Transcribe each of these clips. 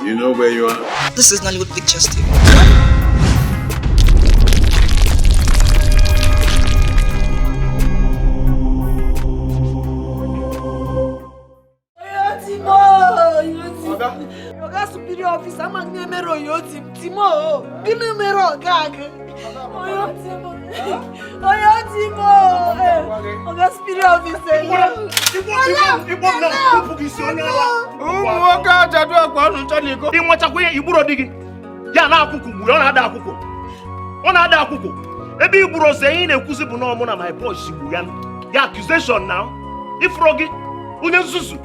You know where you are? This is Nollywood Pictures TV. Oga superior officer ama m mere oyo timo gịnị mere ọga gị oyo timo oyo timo oga superior officer. Ụmụ nwoke ajadu akwa ọnụ ncha n'iko. Ị nwechakwa ihe igburo di gị ya na akwụkwụ gburu ọ na-ada akwụkwụ ọ na-ada akwụkwụ ebe igburu ọzọ ihe ị na-ekwuzi bụ na ọmụ na my boys gbu ya ya accusation na ifuru gị onye nzuzu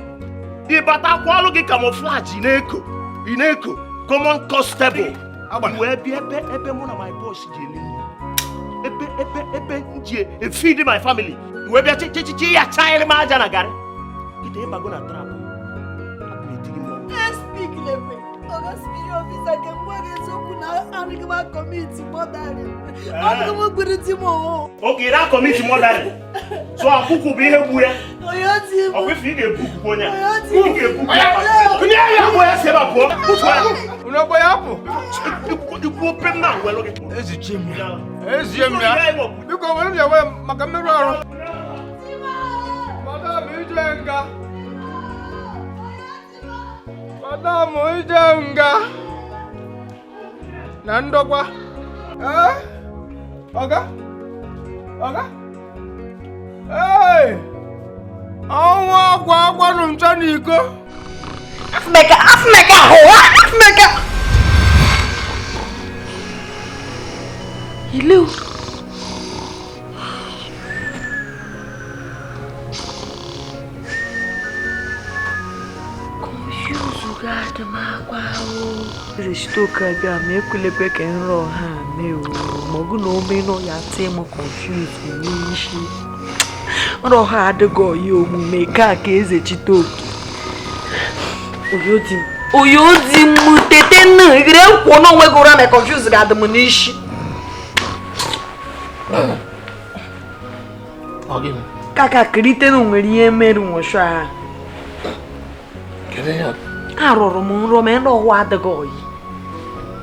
ịbata akwalụ gị camouflage ị na-eko ị na-eko common constable wee bịa ebe ebe mụ na my boys ji eli nri ebe ebe ebe m ji efeed my family wee bịa chichichi ya chaịrị m aja na garị kịta ịbago na trap. Speak lekwe oga superior officer ka m gwa gị eziokwu na anaghị m a-commit murder, anaghị m gburu di m o. Oge ị na-commit murder, so akwụkwụ bụ ihe gbu ya. Oyo timo. Ọkwa ife ị ga-ebu kwukwu onye a Oyo ị ga-ebu ya ya bụ ya si ebe a pụọ kpụtụ ya. Unu ọkpọ ya apụ. Ikwu ope m na welụ gị. Ezichi m ya. Ezie m ya. Biko were m ya wee maka mmerụ arụ. Madam ije nga. Madam ije nga. Na ndokwa. Eh? Ọga? Ọga? Ee! Ọnwụ akwa akwanụ ncha n'iko. Afmeka, afmeka ahụ, afmeka. Hello. Confuse ga-adị m akwa o. Eze abịa ma ekwelekwe ka nrọ ha mee o. Ma ọgụ na ome nọ ya tee m confuse n'isi. Nrọ ha adịghị oyi omume ka ka eze chitoke. Oyo di m tete nna igere nkwụ n'onwe gị ụra ma confuse ga-adị m n'isi. Kaka kirite na nwere ihe mere nwụsụ a. Arụrụ m nrọ ma nrọ ọhụụ adịghị oyi.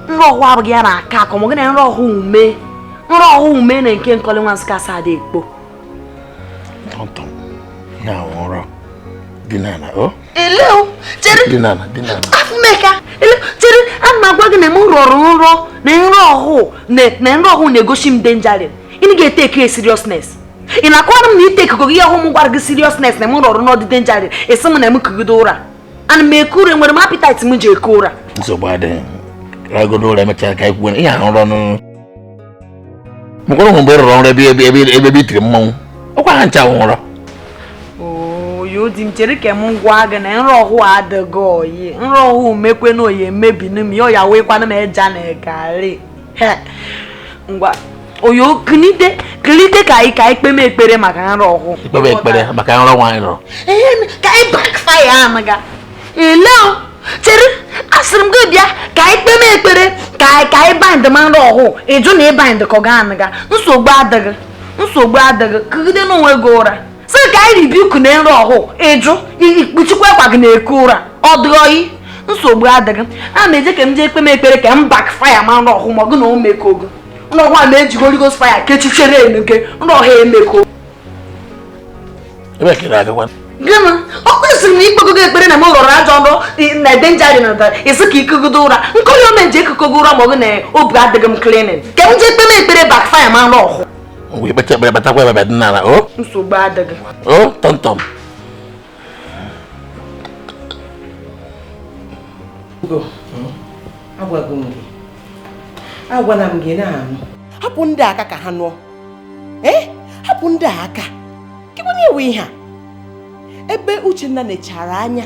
Nrọ ọhụụ abụghị ya na-aka akọ ma gị na nrọ ọhụụ ume. Nrọ ọhụụ ume na nke nkọli nwa nsịka asa adị ekpo. Tọmtọm ya nrọ dị n'ala o. Eleo, chere. Dị n'ala, dị n'ala. Afụmeka, eleo, chere, ana m agwa gị na m rọrọ nrọ na nrọ ọhụụ na nrọ ọhụụ na-egosi m dangerous. Ị ga-eteke seriousness. Ị na-akọwara m na itekego ihe ọhụụ m gwara gị seriousness na m rọrọ n'ọdị dangerous. Esi m na m kugide ụra. Ana m eku ụra, enwere m appetite m ji eku ụra. Nsogbu adịghị. Ragodo ụra emechaa ka anyị kwuo ihe ahụ nrọ nụ. Mkwụrụ mgbe ị rọrọ nrọ ebe ebe ebe ebe itiri mmanwụ. Ọkwa ha ncha nwụrọ. Oyo di m chere ka m gwa gị na nrọ ọhụụ adịghị oyi. Nrọ ọhụụ mekwe na oyi emebinu m ya ya wekwana m eja na garị. Ngwa oyo kilite kilite ka anyị kpeme ekpere maka nrọ ọhụụ. Ikpebe ekpere maka nrọ nwaanyị rọrọ. Ee, ka anyị backfire anaga. Ele o, chere asịrị m gị bịa ka anyị kpeme ekpere ka anyị bind ma nrọ ọhụụ. Ịjụ na ị bind ka ọ ga anaga. Nsogbu adịghị. Nsogbu adịghị. Kugide n'onwe gị ụra. Sị ka anyị rebuke na nrọ ọhụụ. Ịjụ ikpuchikwa akwa gị na-eku ụra. Ọ dịghị oyi. Nsogbu adịghị. A ma eje ka m jee kpeme ekpere ka m backfire ma nrọ ọhụụ ma ọ gị na o meko gị. Nrọ ọhụụ a ma eji Holy Ghost fire kechichere enu nke nrọ ọhụụ emeko. Ebe ka ị na-agakwa? Gịnị? Ọ kwesịrị m ikpego gị ekpere na m rọrọ ajọ nrọ na danger na da esi ka ikugodo ụra. Nkọli ome nje ekukogo ụra ma ọ gị na obi adịghị m cleaning. Ka m jee kpeme ekpere backfire ma nrọ ọhụụ. Ngwa ikpecha ekpere batakwa ebe dị n'ala o. Nsogbu adịghị. O tọmtọm. Ugo, agwago m gị. Agwala m gị na-anụ. Hapụ ndị aka ka ha nụọ. Ee, hapụ ndị aka. Kekwa na-ewe ihe a. Ebe Uchenna nechara anya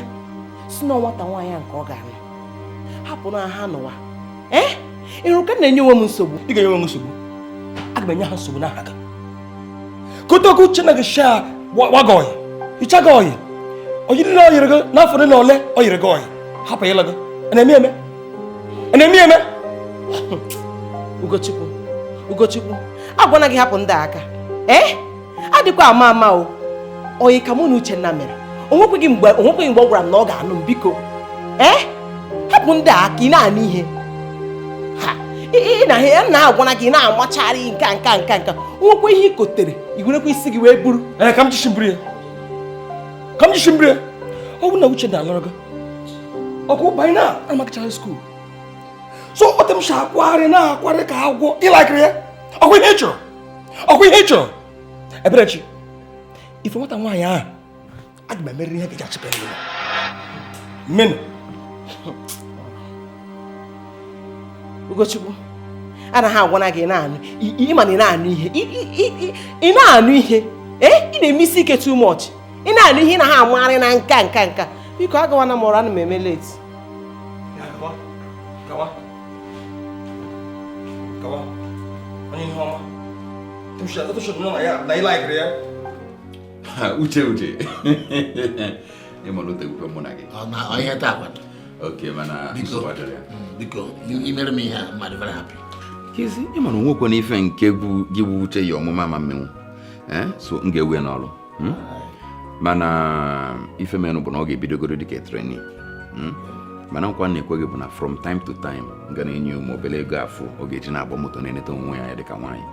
si na nwata nwaanyị nke ọ ga-anụ. Hapụ na ha nụwa. Ee, ịhụrụ ka m na-enye onwe m nsogbu. Ị ga-enye onwe m nsogbu. Aga m enye ha nsogbu n'aha gị. Kotoku Uchenna gị shaa waga ọyị. Ịchaga ọyị. Oyi niile ọ yiri gị n'afọ niile ole ọ yiri gị ọyị. Hapụ ịlụ gị. A na-eme eme? A na-eme eme? Ugochukwu, Ugochukwu, agwana gị hapụ ndị aka. Ee, adịkwa ama ama o. Oyi ka mụ na Uchenna mere. Onwekweghị mgbe ọ gwara m na ọ ga-anụ m biko. Ee, Hapụ ndị a aka, ị na-anụ ihe. Ha ị na ya na-agwana gị na-amachari nka nka nka nka. Nwekwa ihe ị kotere, i werekwa isi gị wee buru. Ee, ka m jishi mburu ya. Ka m jishi mburu ya. Ọ bụ na Uche na-alọrọ gị. Ọkụ by now, amakachaghị skuul. So otu m si akwagharị na-akwagharị ka agwọ ịlakịrị ya. Ọkwa ihe ị chọrọ. Ọkwa ihe ị chọrọ. Eberechi, ife nwata nwaanyị ahụ, aga m emerịrị ihe ga-eji achịpụ ya n'ụlọ. Mmenụ. Ugochukwu, anaghị agwana gị na-anụ ị ma na ị na-anụ ihe ị na-anụ ihe ee ị na-eme isi ike too much ị na-anụ ihe ị na ha amagharị na nka nka nka. Biko agawana m ọrụ, ana m eme late. Gawa, gawa, gawa. Onye ihe ọma. Tụsha nọ na ya na ịlakịrị ya. Uche uche ịma na otegwukwe mụ na gị. Ọ na ọ ihe taa kwado. Oke, mana Biko. nsogbu adịrị ya. Biko, imere m ihe a, mmadụ very happy. Kezi ịma na onwekwe na ife nke bụ gị bụ uche ya ọmụma ama mmenwu. So m ga-ewe n'ọrụ. Mana ife menụ bụ na ọ ga-ebidogoro dịka trainee. Mana nkwa na-ekwe gị bụ na from time to time m ga na-enye ụmụ obere ego afụ ọ ga-eji na-agba moto na-eneta onwe ya dịka nwaanyị.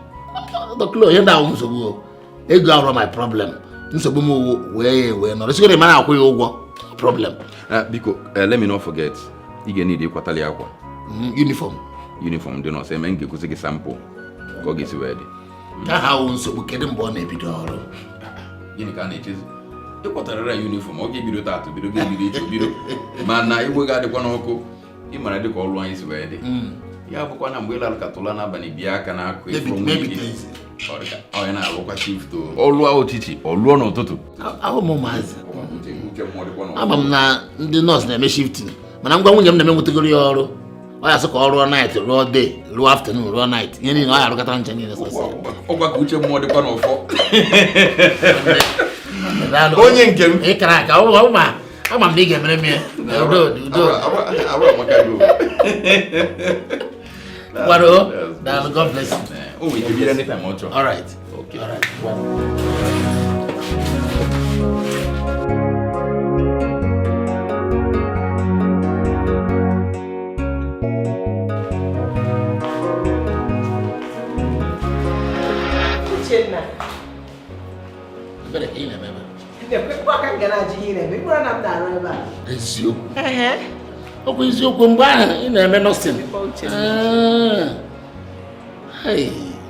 Dọkịta, onye na-ahụ nsogbu o. Ego ahụrụ my problem. Nsogbu m wee wee nọrọ. Sigoro ma na-akwụ ya ụgwọ. Problem. Biko, let me not forget. Ị ga-need ịkwatali akwa. Uniform. Uniform dị nọọsụ eme m ga-ekwusi gị sample ka ọ ga-esi wee dị. Ka ha wụ nsogbu, kedu mgbe ọ na-ebido ọrụ? Gịnị ka a na-echezi? Ịkwatarara ya uniform, ọ ga-ebido taatụ, bido ga-ebido echi bido. Mana igwe ga-adịkwa n'ọkụ, ị mara dịka ọrụ anyị si wee dị. Ya bụkwa na mgbe ịlalụ ka tụla n'abalị bịa aka na-akụ ịfụrụ nwunye gị. Ọ ya na-alụkwa shift o. Ọ lụọ ụtụtụ, ọ lụọ n'ụtụtụ. Ahụ m ụmụazị. Uche mmụọ dịkwa n'ọkụ. Ama m na ndị nọọsụ na-eme shifting, mana ngwa nwunye m na-eme nwetagoro ya ọrụ. Ọ ya sị ka ọ rụọ night, rụọ day, rụọ afternoon, rụọ night. Ihe niile ọ ya arụkọta nche niile sọsọ. Ọgwa ka uche mmụọ dịkwa n'ọfọ. Daalụ. Onye nke m. Ị kara aka, ọ ma ama m na ị ga-emere m ya. Udo dị, udo. Arụ amaka gị o. Gwaro, daalụ, God bless you. O nwere ike bido anytime ọ chọrọ. All right. Okay. All right. Uchenna, Ebere ka ị na-eme ebe a? ekwekwa ka m ga na-ajụ ihe ị na-eme, ịgbara na m na-arụ ebe a. Eziokwu. Okwu eziokwu mgbe ahụ ị na-eme nọọsịn.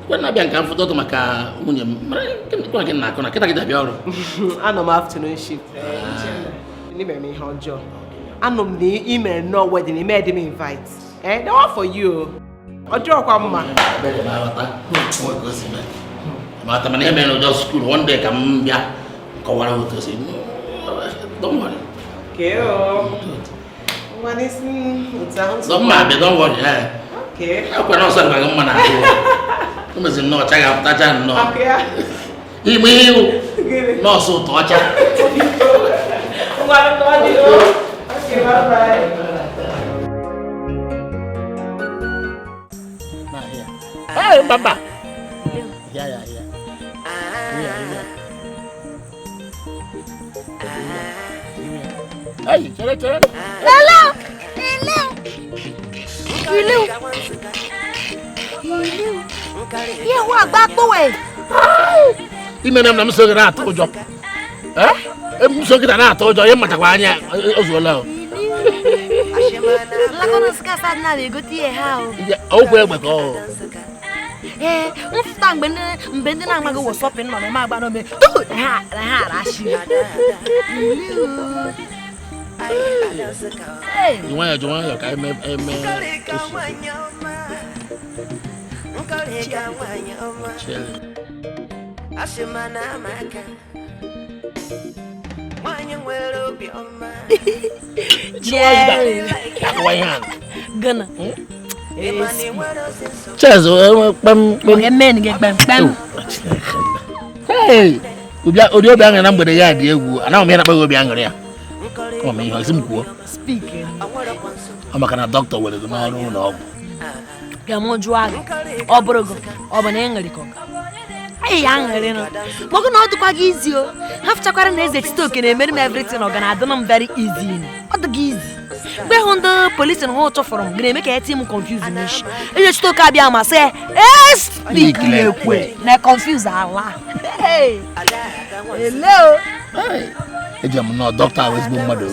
Kwe na-abịa nka mfụta ọtụ maka nwunye m. Mara gịnị gị na-akụ na kịta gị abịa ọrụ. Anọ m afternoon shift. Uchenna, ị mere m ihe ọjọọ. Anọ m na ị mere nnọọ wedding, ime dị m invite. That one for you. Ọ dịrọkwa mma. Ebere m aghọta. Onwe ka o si mee. Mata mana ihe mere n'ụjọ skuul one day ka m bịa kọwara otu o si. Don't worry. Okay, o. Ngwa n'isi otu ahụ Sọ mma abịa, don't worry. Okay. Akwa na ọsọ dịkwa gị mma na ahụ. O meziri nnọọ ọcha ga-apụtacha nnọọ. Okay. Ime ihe iwu. Gịnị? Nọọsụ ụtọ ọcha. Ngwa ka ọ dị o. Okay, bye bye. Hey, Baba. Ya ya ya. Ya ya. Hey, chere chere. Hello. Hello. Hello. Hello. Ihe hụ agba akpọwe. Ime na m so gị na-atụ ụjọ. Eh? M so gị na-atụ ụjọ, ihe matakwa anya o zuola o. Lakọnụ skasa na egote ihe ha o. Okwu egbe ka ọ. Ee, mfụta mgbe ndị na-amaghị wọsọpị nọ na-eme agba n'ome tupu ha ha arashi. Ji nwayọọ ji nwayọọ ka eme eme. Akụwa ihe a. Gana. Cheers, kpem kpem. Eme gị kpem kpem. Hey, ụdị obi aṅụrị na mgbede ya dị egwu. Anaghị m ihe na-akpa gị obi aṅụrị ya. Ọ ma ihe ọsị m kwuo. Speak. Ọ maka na dọkịta were gị n'ọrụ ụlọ ọgwụ. Ka m jụọ gị, ọ bụrụ gị, ọ bụ na ị ṅụrị ka ọ Anyị ya aṅụrị nọ. Maka na ọ dịkwa gị izi o. Ha fụchakwara na eze Chitoke na-emere m everything ọ ga na-adị m very easy. Ọ dị gị izi. Mgbe hụ ndị polisi na ha ụtụfụrụ m ga-eme ka eti m confuse n'isi. Eze Chitoke abịa ma sị speak lekwe na confuse ala. Hey! Hello. Eji m nọọ dọkịta ahụ ezigbo mmadụ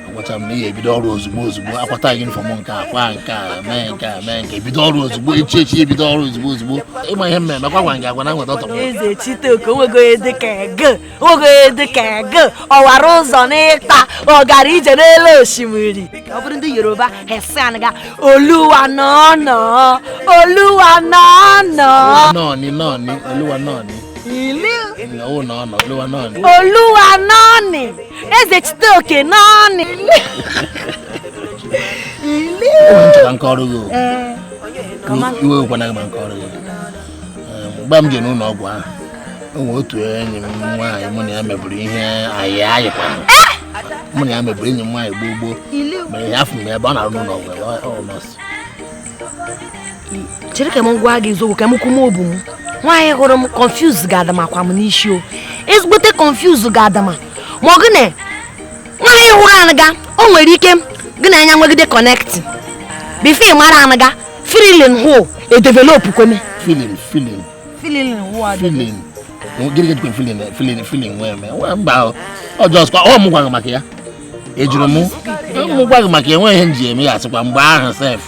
agwacha m na ihe ebido ọrụ ozugbo ozugbo akwata yunifọm nke a kwa nke a mee nke a mee nke ebido ọrụ ozugbo echi echi ebido ọrụ ozugbo ozugbo ịma ihe mmemme makwa gwa gị agwa na nwe dọkịta m. Eze Chitoke onwego onye dịka ego onwego onye dịka ego ọ wara ụzọ n'ịkpa ọ gara ije n'elu osimiri ọ bụrụ ndị Yoruba hesian ga Oluwa nọ Oluwa nọ nọọni nọọni Oluwa nọọni ilu ọwụ nọ nọ Oluwa nọọni Oluwa nọọni Eze Chitoke nọọni ilu o nchọrọ nke ọrụ gị o. Iwe wekwana gị ma nke ọrụ gị. Mgbe m je n'ụlọ ọgwụ ahụ o nwere otu enyi m nwaanyị mụ na ya meburu ihe anyị ayịkwana mụ na ya meburu enyi m nwaanyị gboo gboo mere ya afọ m ebe ọ na-arụ n'ụlọ ọgwụ ebe ọ nọọsụ. Chere ka m gwa gị eziokwu ka m kwuo obu m nwaanyị hụrụ m confuse ga-adama akwa m n'isi o ezigbote confuse ga-adama ma ọ gị na nwaanyị hụrụ anịga o nwere ike gị na anya nwegide connect before ị mara anịga feeling hụ edevelop kweme feeling feeling feeling hụ feeling gịnị ga-ejikwa feeling feeling feeling nwee eme mba ọ just kwa ọ mụ gwa gị maka ya ejuru mụ mụ gwa gị maka ya enweghị ihe m ji eme ya asịkwa mgbe ahụ sef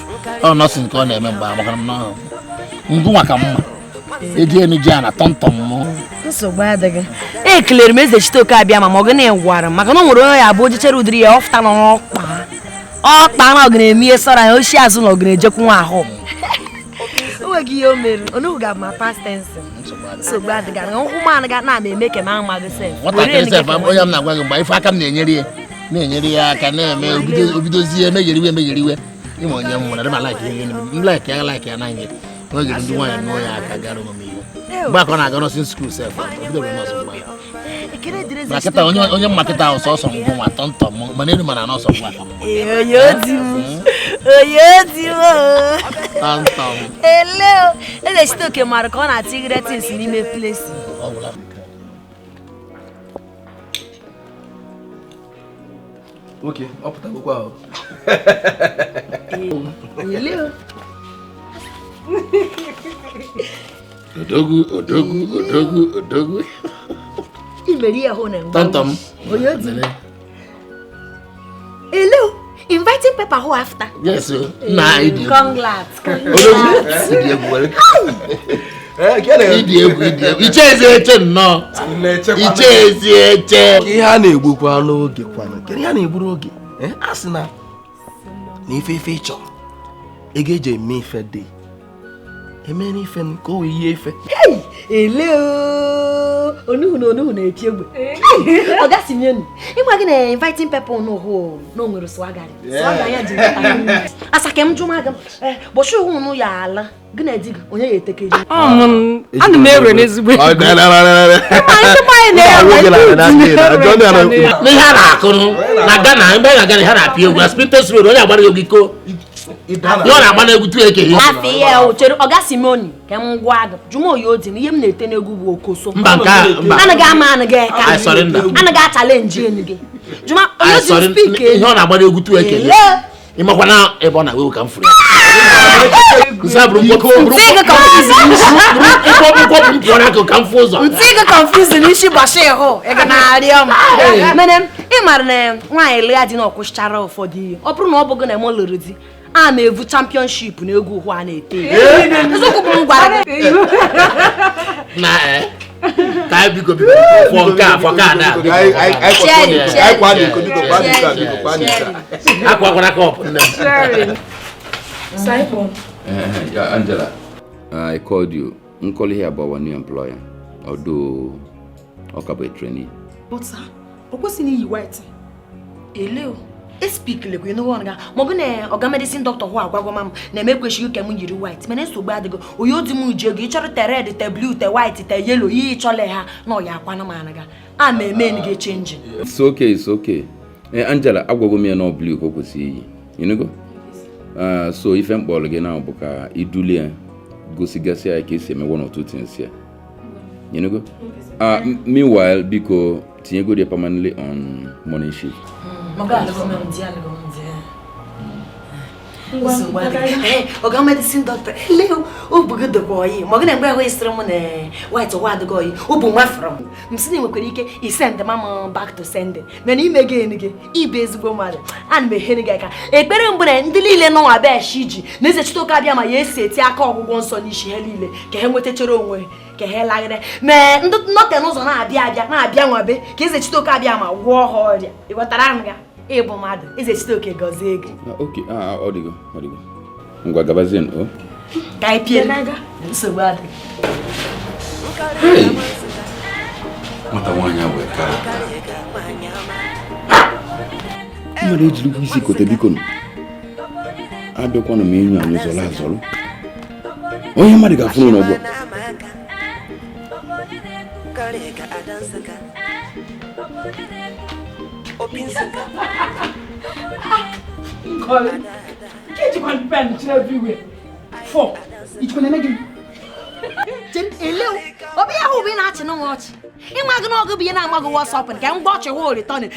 ọ nọọsụ nke ọ na-eme mgbe ahụ maka na ngụ nwa ka mma eji enu ji a na tọmtọm mụ nsogbu adịghị ekelere m Eze Chitoke abịa ma ọ gị na-egwara m maka na o nwere onye ya abụ ojechere ụdịrị ya ọfụta na ọkpa ọkpa na ọ ga-eme ihe sọrọ ya oshi azụ na ọ ga-ejekwu nwa ahụ onweghị ihe o mere onugbu ga ma past tense nsogbu adịghị nkwụ m anaghị na eme ka m amaghị sef nwatakịrị sef onye m na-agwa gị mgbe ife aka m na-enyere ya aka na-eme obidozie emegheriwe emegheriwe ịma onye m nwere ma like ihe m like ya like ya na nye nwegere ndị nwaanyị nụọ ya aka gara omume ihe mgbe aka ọ na-aga nọọsịn skuul sef obido nọọsụ mgbe na kịta onye mma kịta ahụ sọsọ ngwụ nwa tọmtọm mana elu mana nọọsụ ngwa aka tọmtọm ele Eze Chitoke mara ka ọ na-atigide tins n'ime plesi nwoke ọ pụtagokwa ahụ. Odogwu odogwu odogwu odogwu tọmtọm Hello, inviting paper who after? Yes, sir. Nah, idiot. Congrats. Odogwu, idiot. Idiot. Iche eche nnọọ. Iche ezi eche. Ihe a na-egbukwa n'oge kwanụ. Kedu ihe a na-egburu oge? A sị na ife ife ị chọrọ. Ego eji eme ife dị. Eme ife ka o wee yie ife. Hello. Onuhu na onuhu na-eti egbe. Ọ gasị m ịgwa gị na inviting people n'ụhụ na o nwere swagari. Swagari ya ji asake m jụma gị bọchị ụhụ ya ala gị na di gị onye ya etekeri. Ana m ere n'ezigbo ego. N'ihe a na-akụrụ na Ghana mgbe na Ghana ha na-apịa egwu na Spintex Road onye agbara egwu iko ihe ọ na-agba n'egwu tu eke afọ ihe o chere ọ gasị m oni ka m gwa gị jụma oyi odi na ihe m na-ete n'egwu bụ okoso mba nke mba anaghị ama anaghị eka anaghị achalenji enu gị jụma onye ozi spik ihe ọ na-agba n'egwu tu eke ị makwa na ebe ọ na-agba egwu ka m furu ya nsa bụrụ nkwọpụ m pụọ n'akụkụ ka m fụ ụzọ ntị gị confuse n'isi gbasha ịhụ ị ga na-arịọ m mana ị mara na nwaanyị lụya di na ọkwụchichara ụfọdụ ihe ọ bụrụ na ọ bụghị na m lụrụ di a na-evu championship na egwu ụhụ a na-ete eziokwu bụ m gwara gị na ka biko biko fọ nke a fọ nke a na akwakwara kọpụ nne m. Yeah, Angela, I called you. I'm calling here about our new employer, although ọ bụ trainee. But sir, o kwesịghị iyi white. Ele speak lekwe no one ga ma ọ bụ na ọga medicine doctor hụ agwagwa m na eme kwesịghị ka m yiri white mana nsogbu adịgo oyi odi m ji ego ịchọrọ te red te blue te white te yellow yi ịchọle ha na ọya akwana m anaga a ma eme n ga-echenji. It's okay, it's okay. Angela, agwago m ya na blue ka o kwesịrị iyi. You know go? So ife m kpọrọ gị na bụ ka idulie gosigasị ya ka esi eme one or two things here. You know go? Meanwhile, biko tinyego dị permanently on morning shift. Nsogbu adịghị. Ọga medicine doctor, ele obu gị dịkwa oyi ma ọ gị na mgbe ahụ esiri m na white ọwa adịghị oyi obu nwafọrọ m m sị na ị nwekwara ike isend mama back to sending mana ime gị enu gị ịbụ ezigbo mmadụ ana m ehere gị aka ekpere mbụ na ndị niile nọ nwa beshi ji na eze Chitoke abịa ma ya esi eti aka ọgwụgwọ nsọ n'isi ha niile ka ha nwetachara onwe ka ha laghịrị mee ndị nọte n'ụzọ na-abịa abịa na-abịa nwabe ka eze Chitoke abịa ma gwọọ ha ọrịa ị ghọtara nga ịbụ mmadụ eze Chitoke gọzie gị. Okay, ọ dịgo ọ dịgo. Ngwa gabazie o. Ka anyị pie nsogbu adịghị. Nwata nwaanyị a wee kara mmadụ ejirikwa isi kote biko nụ abịakwanụ m enyo anyị zọrọ azọrọ onye mmadụ ga-afụ n'ọgbọ. Obi ya hụ bụ ị na-achị n'ụwa ọchị ịnwa gị n'ọgụ bụ ihe na-agba gị wọsọpụ ka m gwa ọchị hụ ritọnị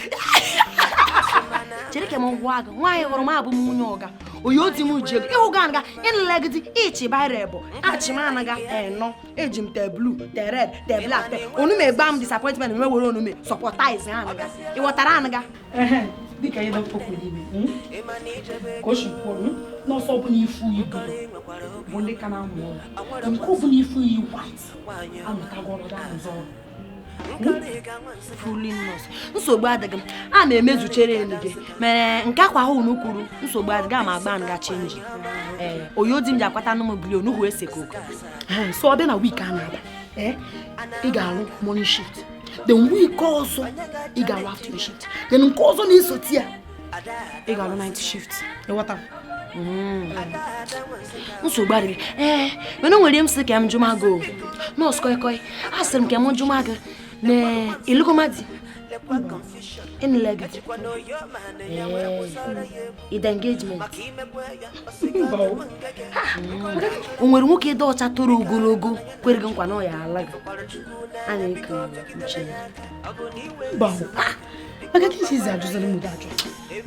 chere ka m gwa gị nwaanyị hụrụ m abụ m nwunye ọga oyi oti m ji ego ịhụ ga nga ịnlegide ịchị baịrị bụ achị m anaga enọ eji m te blu te red te blak te onume gba m disappointment me were onume sọpọtaiz anaga ị ghọtara anaga dịka ihe dọkịta kwuru ime ka o si kwuo n'ọsọ ọbụla ifu ibu bụ ndị ka na-amụ ọrụ nke ọbụla ifu iyi white amụtago ọrụ ga-arụzi ọrụ. Nsogbu adịghị m a na-emezuchere elu gị mere nke akwa ahụ unu kwuru nsogbu adịghị ama agba nga chenji ee oyo di m ji akwata anụ m bilion hụ ese koko. So ọ bịa na week a na-abịa ị ga-arụ morning shift then week ọzọ ị ga-arụ afternoon shift then nke ọzọ na-esote ya ị ga-arụ night shift ịghọta. Nsogbu adịghị ee mana o nwere m sị ka m jụma gị nọọsụ koi koi a sịrị m ka m jụma gị na ịlụgomadi ịnlegide ide engagement o nwere nwoke dị ọcha toro ogologo kwere gị nkwa na ọ ya ala gị a na-eke uche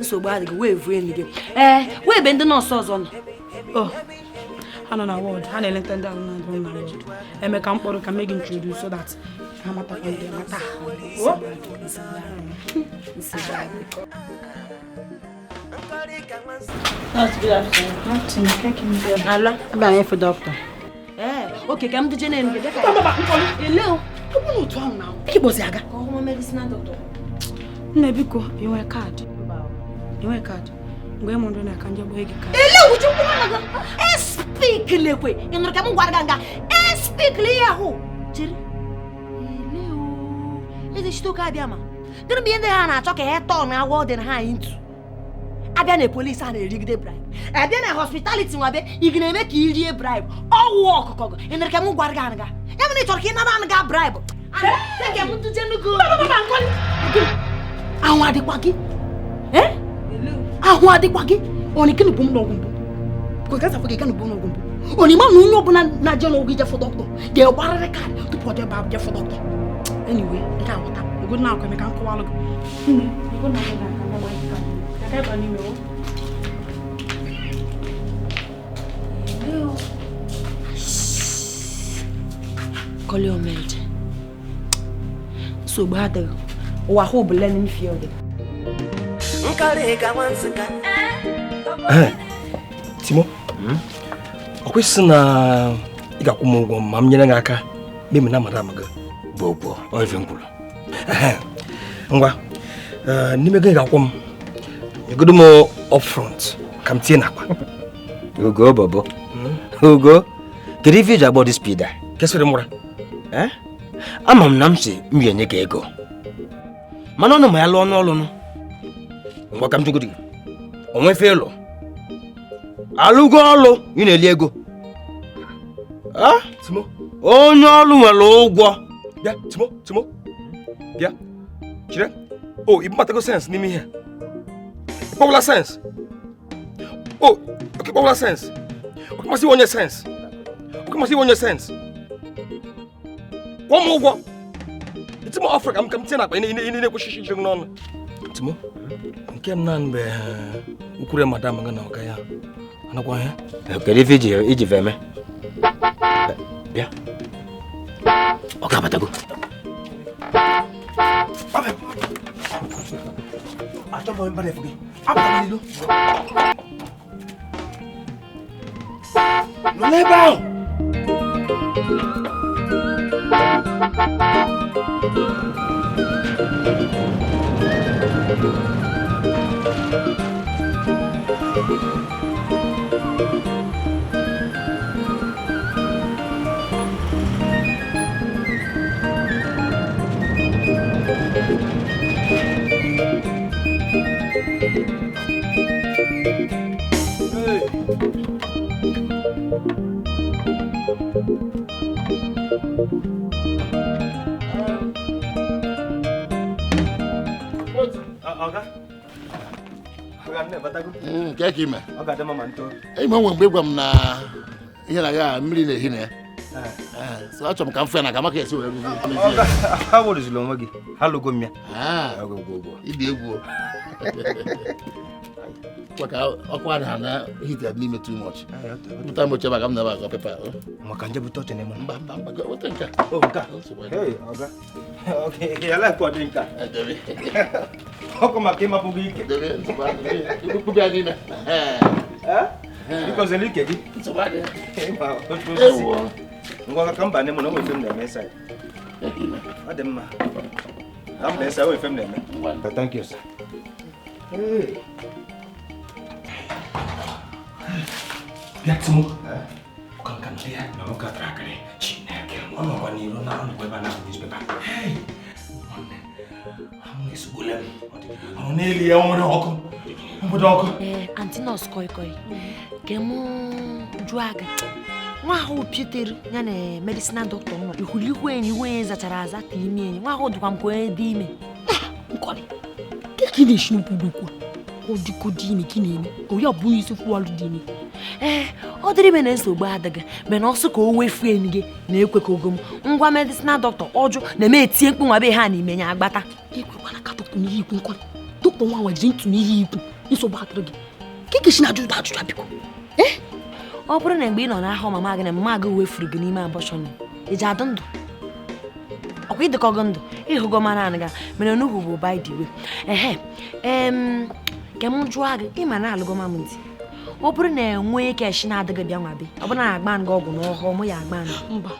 nsogbu adịghị wee vuo enyi gị ee wee ebe ndị nọọsụ ọzọ nọ. Ha nọ na wọd ha na-eleta ndị ahụ na-adị na wọd eme ka mkpọrọ ka mee gị introduce so that ha matakwa ndị mata. Oke ka m duje na enyi gị nne biko ị nwere kaadị ị nwere kaadị mgbe m ndụ na-aka nje gbaa gị kaadị. Ele uchukwu gị espikilekwe ị nụrụ ka m gwara gị nga espikile ya hụ chere ele o eze Chitoke abịa ma gịnị bụ ihe ndị ha na-achọ ka ha tọọ na agwọ dị na ha anyị ntu abịa na polisi a na-erigide bribe abịa na hospitality nwabe ị ga na-eme ka ị rie bribe ọwụ ọkụkọ gị ị nụrụ ka m gwara gị anga ya mere ị chọrọ ka ị nara anga bribe. Ahụ adịkwa gị ahụ adịkwa gị ọ na bụ m n'ọgwụ mbụ ka gasa gị bụ n'ọgwụ mbụ onye ma na onye ọbụla na-aje n'ọgwụ ije fụ dọkịta ga-egbarịrị kaadị tupu ọ jebe je fụ dọkịta. Anyway, nke a ghọta ego na akwa emeka nkọwalụ gị nne ego na aka n'ime o. Kọli omeje nsogbu adịghị ụwa hụ bụ learning field. Timo, ọ kwesịrị na ị ga-akwụ m ụgwọ ma m nyere gị aka memi na madam gị bụ ụgwọ ọ ife m kwuru. Ngwa n'ime gị ga-akwụ m egodo m upfront ka m tinye n'akpa. Ugo bobo Ugo kedu ife iji agbọ dị speed a? Kesịrị m ụra. Ama m na m si m ga-enye gị ego mana ọnụ ma ya lụọ n'ọlụ nụ. Ngwa ka m jụgodi gị onwe fe ịlụ alụgo ọlụ ị na-eli ego onye ọlụ nwere ụgwọ. Bịa Timo Timo bịa chere o ibumatago sens n'ime ihe ịkpọwụla sens o oke kpọwụla sens oke masị onye sens oke masị onye sens kwụọ m ụgwọ eti m ọfra ka m tinye n'akpa ị na-ekwu shishi n'ọnụ. Timo, nke m naanị mgbe ukwure madam gị na ọga ya anakwa ya. Kedu ife iji eme? Bịa. Ọ ga-abatago. Achọghị m mmadụ efu gị. Apụtala n'ilo. Nọ n'ebe ahụ. Nke ka ime enyi m nwe mgbe ị gwa m na ihe na ya mmiri na-ehi na ya, so achọrọ m ka m fụ ya na ka maka esi were Ha werezila onwe gị, ha lụgo m ya. Ịdị egwu maka ọkụ adịghị na hita n'ime too much. Pụta m oche maka m na-ebe akọ pepa. Maka nje bute oche n'ime. Mba mba mba, weta nke a. O nke a. Hey, ọga. Okay, ya like ọ dị nke a. Ọkụ maka ịmapụ gị ike. Debe nsogbu adịghị. Ikwu ya n'ime. Biko zere ike gị. Nsogbu adịghị. Ewo. Ngwa ka mba n'ime na o nwere ife m na-eme inside. Ọ dị mma. Ka mba inside, o nwere ife m na-eme. Thank you, sir. Hey. Bịa Timo. Ụka nka nọ ya na nwoke atara akịrị. Chineke, ọ nọkwa n'iru na ọnụkwa ebe a na-ahụ newspaper. Hey! Nwanne, ahụ na-esogbule m. Ọrụ n'elu ya, o nwere ọkụ. Obodo ọkụ. Ee, Aunty Nurse koi koi. Ke mụ jụọ gị. Nwa ahụ pietere ya na medicinal doctor nọ. Ihulikwu enyi ihu enyi zachara aza ka ime enyi. Nwa ahụ dịkwa m ka onye dị ime. Nkọli, ka ị na-esi n'okwu okwu a? Ọ dịko dị ime ka ị na-eme. O ya bụ onye isi kwuwalụ dị ime. Ee, ọ dịrị ime na nsogbu adịghị, mana ọsọ ka o wefu enyi gị na-ekwe ka ogo m. Ngwa medicinal doctor ọjụ na-eme etinye mkpu nwa be ha n'ime ya agbata. Ekwekwana ka dọkịta n'ihe ikwu Nkọli. Dọkịta nwa nwa jiri ntụ n'ihe ikwu nsogbu adịrị gị. Ka ị ga-esi na ajụjụ ajụjụ biko. Ọ bụrụ na mgbe ị nọ n'ahụ mama gị na mama gị wefuru gị n'ime abortion, ị ji adụ ndụ? Ọkwa ịdịkọ gị ndụ, ịhụgo mara anị ga, mere n'ugwu bụ by the way. Ehe, ke m jụọ gị, ị ma na alụgo mam ntị. Ọ bụrụ na enwee keshi na-adịghị bịa nwa be, ọ bụrụ na agba ngị ọgwụ n'ọhụụ, mụ ya agba ngị. Mba,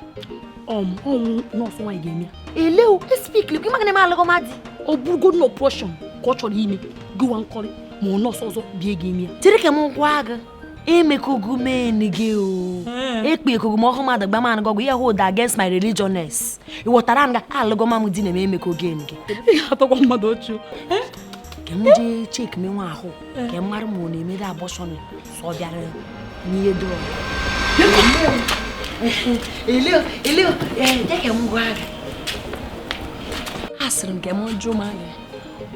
ọnwụ nọọsụ nwaanyị ga-eme ya. Eleo, espikili, ị ma na m alụgo ma di. Ọ bụrụgo na operation ka ọ chọrọ ime, gịwa Nkọli, ma ọ nọọsụ ọzọ bịa ga-eme ya. Chere ka m gwa gị, emekogo men gị o. Ekpekogo m ọhụ mmadụ gba man gị ọgwụ, ihe hold against my religiousness. Ị ghọtara nga alụgo mam di na m emekogo en gị. Ị ga-atọkwa mmadụ ochu. Ka m jee chek me nwa ahụ, ka m mara ma ọ na-emere abortion sọ bịara n'ihe dọrọ. Eleo, eleo, jee ka m gwa gị. Asịrị m ka m jụọ ma gị,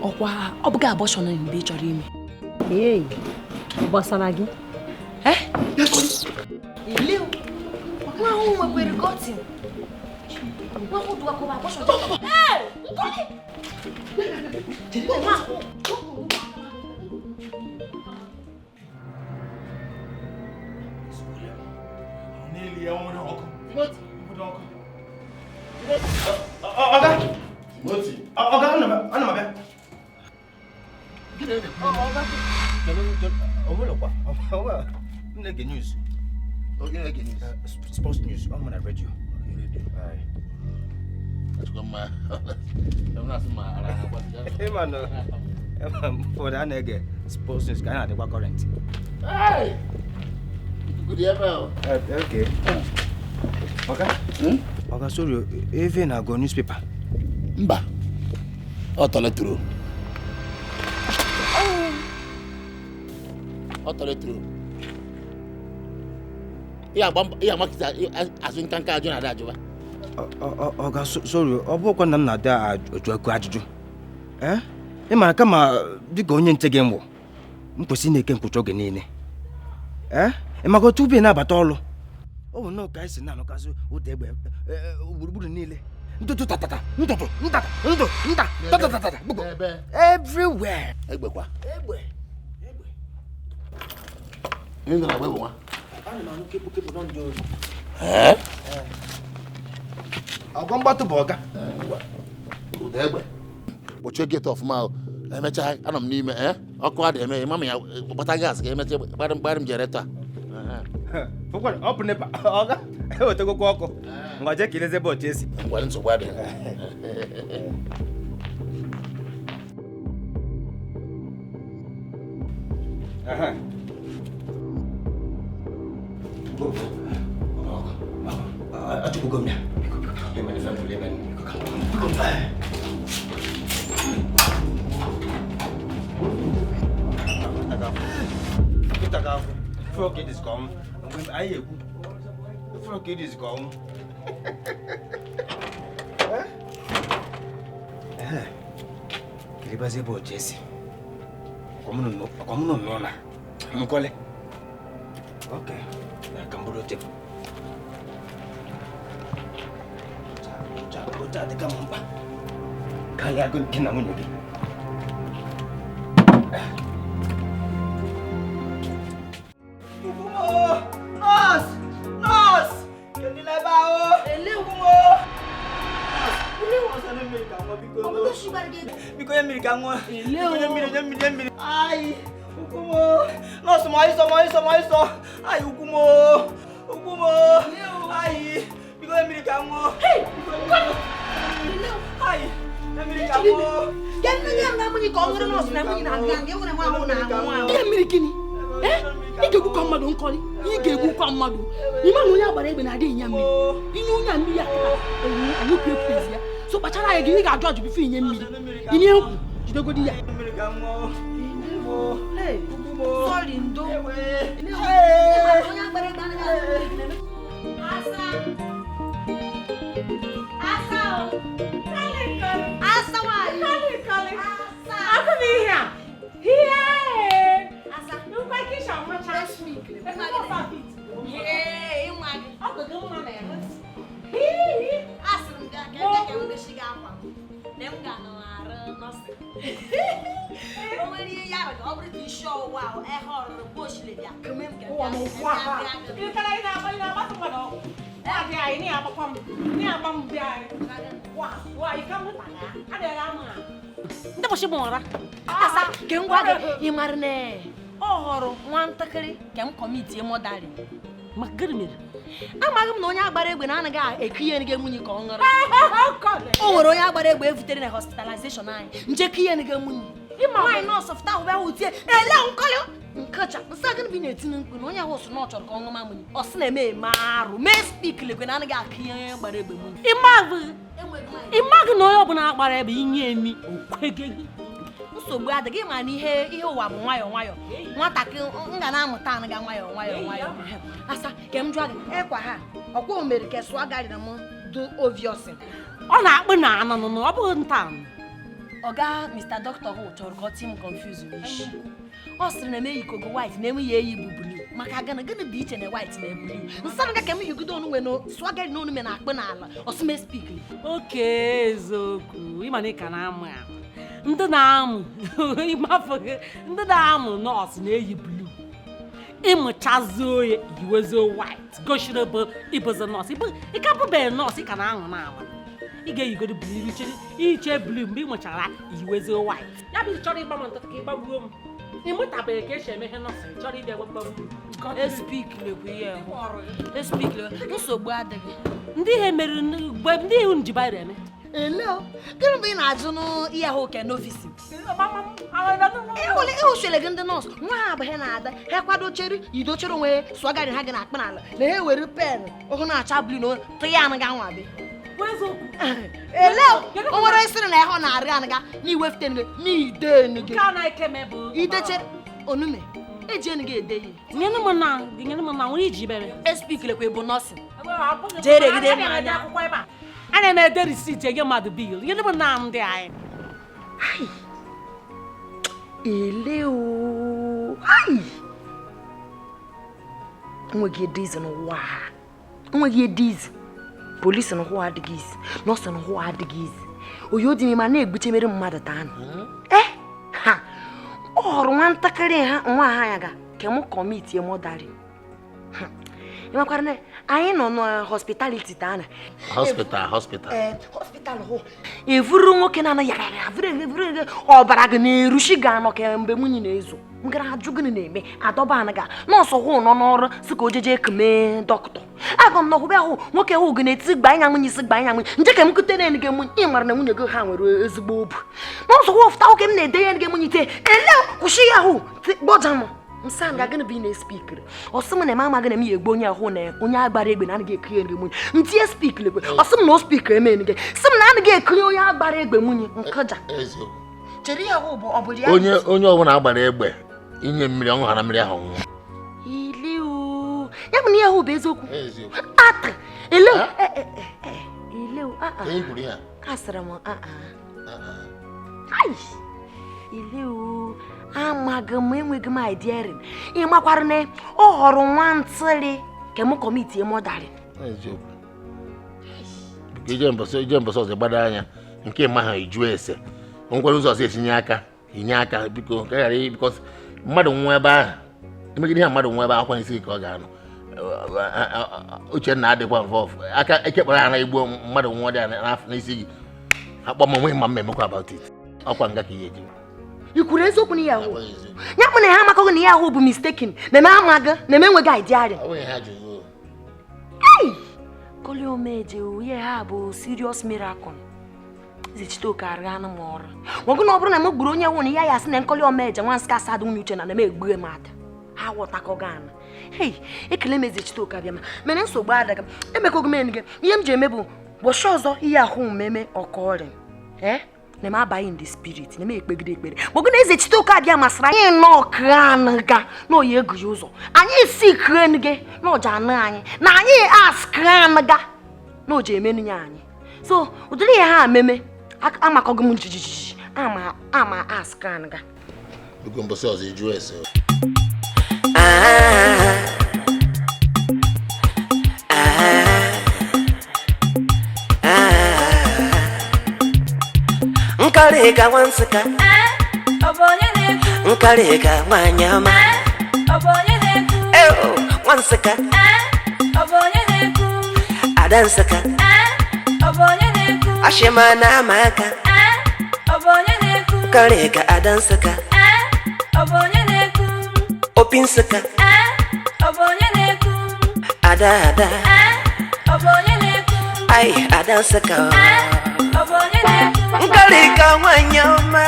ọkwa ọ bụghị abortion mgbe ị chọrọ ime. Ee, gbasara gị. Eleo, nwa ahụ nwekwere gọtin. Nwa ahụ dụwakọba abortion. Ee, Nkọli! Nwa ahụ. N'elu ya, o nwere ọkụ. Obodo ọkụ. Ọga! Ọga, ana m abịa. M na-ege news. Sports news, ọ mụ na redio. Ịma na ụfọdụ a na-ege sports news ka a na-adịkwa current. Okay. Oga? Oga, sorry, eve na-agụ newspaper? Mba, ọ tọletụrụ. Ọ tọletụrụ. Ihe amakịta azụ nka nka ajụ na-ada ajụba. Oga, sorry, ọ bụkwa na m na-ada ajụ ajụjụ. Ị mara kama dịka onye nche gị nwụ, m kwesịrị na-eke nkwụcha oge niile. Ị maka otu ubi na-abata ọlụ. Ọ bụ nnọọ ka anyị si na-anọkasị ụda egbe gburugburu niile. Ntụtụ tatata, ntụtụ, ntata, ntụ, nta, tatatata, gbogbo. Everywhere. Egbe kwa. Egbe. Ndị na-agba egbe nwa. Ana m anụ kepụ kepụ nọ ndị ozi. Ee? Ọgọ mgbatụ bụ ọga. Ụda egbe. Kpọchie gate ọfụma ahụ. Emechaa anọ m n'ime ọkụ adị eme mama ya gbata gas ka emecha gbarị m jeneretọ a. Ọ bụ nepa ọga ewetegokwa ọkụ. Ngwa jee ka ileze ebe otu esi. Ngwa nsogbu adịghị. Achụkwugo m ya. Biko, biko, emere ife m pụrụ ime. Biko, ka m biko. Kiribazi ebe otu esi. Ọkwa mụ nọ na nkọle. Okay, na ka m bụrụ oche. Oche adịka m mkpa karịa gị na nwunye gị. Nọọsụ! Nọọsụ! Kedu n'ebe ahụ? Ukwumo! Biko nye mmiri ka m ṅụọ. Biko nye mmiri, nye mmiri, nye mmiri. Ayi, ukwumo! Nọọsụ ma ọsịsọ, ma ọsịsọ, ma ọsịsọ. Ayi, ukwumo! Ukwumo! Ayi, biko nye mmiri ka m ṅụọ. Ayi, nye mmiri ka m ṅụọ. Nye mmiri gịnị? Ị ga-egbukwa mmadụ nkọli, ị ga-egbukwa mmadụ. Ịma na onye agbara egbe na-adị enye mmiri. Inye onye a mmiri akịta anyụpụ ekwutezi ya. So kpachara anya gị, ị ga-ajụ ajụ bifo inye mmiri. Inye nkwu, jidegodi ya. Sorry, ndo. Asa. Asa nwanyị. Asa m ihe a. Ihe. Asa. Nkwa kisha macha. Ee, ịnwa gị. Ọ bụ gị mma na ya. Asịrị m gị aka ebe ka m gosi gị akwa m. Na m ga-anọgharị nọọsụ. O nwere ihe ya rịga, ọ bụrụ ka isi ọwụwa ahụ, ehe ọrụrụ, gbochile bịa, keme m Ụwa m ụwa a. Ịkara ị na-agba ị na-agbata mmadụ ọgwụ. Ọ dị anyị na-agbakwa m. Na-agba m bịa anyị. Wa, wa, ị ka m hụtara ya. Adịghị ama. Ndị bụchi m ụra. Asa, ke m gwa gị, ị mara na ọ họrọ nwatakịrị ka m kọmitie mọdarị. Maka gịnị mere? Amaghị m na onye agbara egbe na-anaghị ekinye gị nwunye ka ọ ṅụrụ. O nwere onye agbara egbe evutere na hospitalization anyị. Nje kinye gị nwunye. Nwaanyị nọọsụ fụta ahụ bịa hụ tie, ele nkọlị nkọcha. Nsị agịnị bụ ị na-etinye mkpu na onye ahụ sị na ọ chọrọ ka ọ ṅụma nwunye. Ọ sị na-eme eme arụ. Mee spik lekwe na anaghị akụnye onye gbara egbe nwunye. Ịmaghị na onye ọbụla agbara egbe inye emi okwege gị. Nsogbu adịghị ma na ihe ụwa bụ nwayọọ nwayọọ. Nwatakịrị m ga na-amụta anaga nwayọọ nwayọọ nwayọọ. Asa, ka m jụọ gị, ekwa ha ọkwa o mere ka sụọ garị m dị obvious. Ọ na-akpụ na anụnụ, ọ bụghị nta anụ. Ọga Mr. Doctor hụ chọrọ ka ọ tim confuse n'isi. Ọ sịrị na eme yikogo white na eme ya eyi bụ blue. Maka gịnị gịnị dị iche na white na blue? Nsara ga ka m yigodo onu nwe na sụọ garị na onu me na akpụ n'ala. Ọsị m speak. Oke eziokwu, ịma na ị ka na-amụ amụ. Ndị na-amụ ịmafụ gị, ndị na-amụ nọọsụ na-eyi blue. Ịmụchazuo ya yiwezuo white gosiri bụ ịbụzi nọọsụ. Ị ka bụbeghị nọọsụ, ị ka na-aṅụ na-ama. Ị ga-eyigodo blue iche blue mgbe ị mụchara yiwezuo white. Ya bụ ị chọrọ ịgba m ntụtụ ka ị gbagbuo m. Ị mụtabeghị ka esi eme ihe nọọsụ, ị chọrọ ịbịa gbagbuo m. Espik lekwe ihe espik lekwe nsogbu adịghị. Ndị ihe mere mgbe ndị ihu nji baịrị eme. Ele o, gịnị bụ ị na-ajụ n'ihe ahụ oke n'ọfisi? Ịhụchele gị ndị nọọsụ, nwa ha abụghị na-ada, ha kwadochere, yidochere onwe ha, sụọ garị ha gị na-akpa n'ala, na ha ewere pen ọhụ na-acha blu na tụ ya anaghị anwa abịa. Ele o, o nwere sịrị na ịhụ na-arị anaga n'iwefute gị n'ide gị. Idechere onume, eji enu gị ede ihe. Nyere m na, nyere m na, nwere iji bere. Espik lekwe bụ nọọsụ. Jere gide m anya. A na-eme ede risiti enye mmadụ bil. Nyere m na ndị anyị. Ele o. Ai! Enweghị edizi n'ụwa a. Enweghị edizi. Polisi na hụ adịghị izi, nọọsụ na hụ adịghị izi. Oyo dị ma na-egbuchemere mmadụ taa ha ọ hụrụ nwatakịrị ha nwa ha ya ga ka m kọmitie mọdarị. Ịmakwara na anyị nọ na hospitality taa na hospital hospital hụ evuru nwoke na-anaghị yara vuru ọbara gị na-erushi gị anọ ka mgbe nwunye na-ezo m gara ajụ gịnị na-eme adọba anaga nọọsụ hụ nọ n'ọrụ si ka ojeje ekeme dọkịta agụ m nọkwụbe ahụ nwoke hụ gị na-eti gba anya nwunye isi gba anya nwunye nje ka m kute na enige nwunye ị mara na nwunye gị ha nwere ezigbo obu nọọsụ hụ fụta nwoke m na-ede ya enige nwunye ite ele kwụsị ya ahụ gbọja m nsọ nga gịnị bụ ị na-espikiri ọsị m na eme amaghị na m ya egbu onye ahụ na onye agbara egbe na anaghị ekunye enige nwunye ntinye spikiri ekwe ọsị m na o spikiri eme enige sị m na anaghị ekunye onye agbara egbe nwunye nkụja chere ya ahụ bụ ọ bụ ya onye ọbụla agbara egbe inye mmiri ọṅụ hara mmiri ahụ nwụọ ileu ya bụ na ihe ahụ bụ eziokwu ata eleu eleu asịrị m ai ileu amaghị m enweghị m idearin ị makwara na ọ họrọ nwantịrị ka m kọmitie mọdarị ije mbọsị ọzọ gbado anya nke ma ha eju ese nkwere ụzọ ọzọ etinye aka inye aka biko ka ghara bikos mmadụ nwa ebe ahụ emegide ihe mmadụ nwa ebe akwa n'isi ka ọ ga-anọ Uchenna adịkwa mvọf aka ekekpara ha na igbuo mmadụ nwa dị n'isi gị akpọ m onwe ma m emekwa about it ọkwa nga ka ihe eji i kwuru eziokwu na ihe ahụ ya bụ na ha amakọghị na ihe ahụ bụ mistaken na eme amaghị na eme enweghị idearị ei koliomeje ihe ha bụ serious miracle Zechitoke arịa anụ m ọrụ nwọgụ na ọ bụrụ na m gburu onye nwụ na ya ya asị na nkọli omeje nwa nsị asa dị nwunye uche na na m egbu m ada ha ghọtakọgị ana hei ekele m Ezechitoke abịa ma mere nsogbu adịghị emekọghị m enyi gị ihe m ji eme bụ ụbọchị ọzọ ihe ahụ mmeme ọkọrị na m abaghị in the spirit na m ekpegide ekpere mọgụ na Ezechitoke abịa masịrị anyị nọọ kranụ ga na oyi egughị ụzọ anyị si kren gị na ọja anụ anyị na anyị as kran ga na oji emenu ya anyị so ụdịrị ihe ha ememe amakọghị m jijiji ama as kran ga biko mbọsị ọzọ ịjụ ese Nkarịka nwa Nsụka nkarịka nwanyị ọma nwa Nsụka ada Nsụka ashịma na ama aka nkarịka ada Nsụka opi Nsụka ada ada ai ada Nsụka nkarịka nwanyị ọma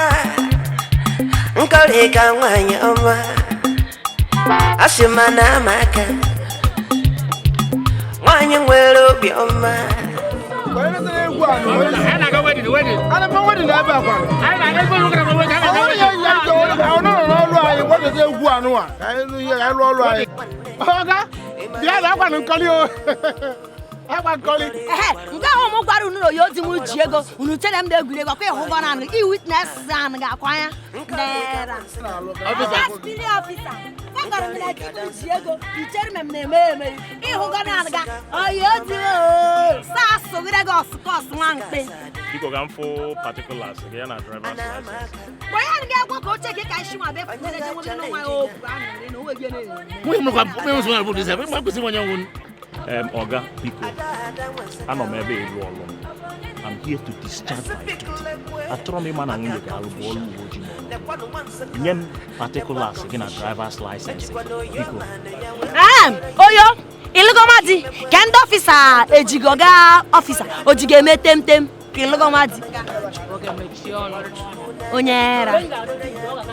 nkarịka nwanyị ọma asịma na ama aka nwanyị nwere obi ọma Nke ahụ m gwara unu na oyi ozi m ji ego unu chere m na-egwuregwu akwa ịhụgọ na anụ i witness anụ ga-akwa ya ndera aspiri ọfisa gwara m na di m ji ego ichere m na-eme eme ịhụgọ na anụ ga oyi ozi sa asụgide gị ọsụkọs nwa mkpe biko ka m fụ particulars gị ya na driver's license gwa ya ga-egwe ka oche gị ka isi nwa be fụnyere je nwe nwa ya okwu ahụ na onwe gị na-ere. Oga, biko, anọ m ebe ịlụ ọlụ m. I'm here to discharge my duty. Achọrọ m ịma na nwunye ga-alụ bụ ọlụ uwe ojii ma ọ nye m particulars gị na driver's license biko. Oyo, ịlụgọmadi ka ndị ọfịsa ejigo gaa ọfịsa ojigo eme temtem ka ịlụgọmadi. Onye era,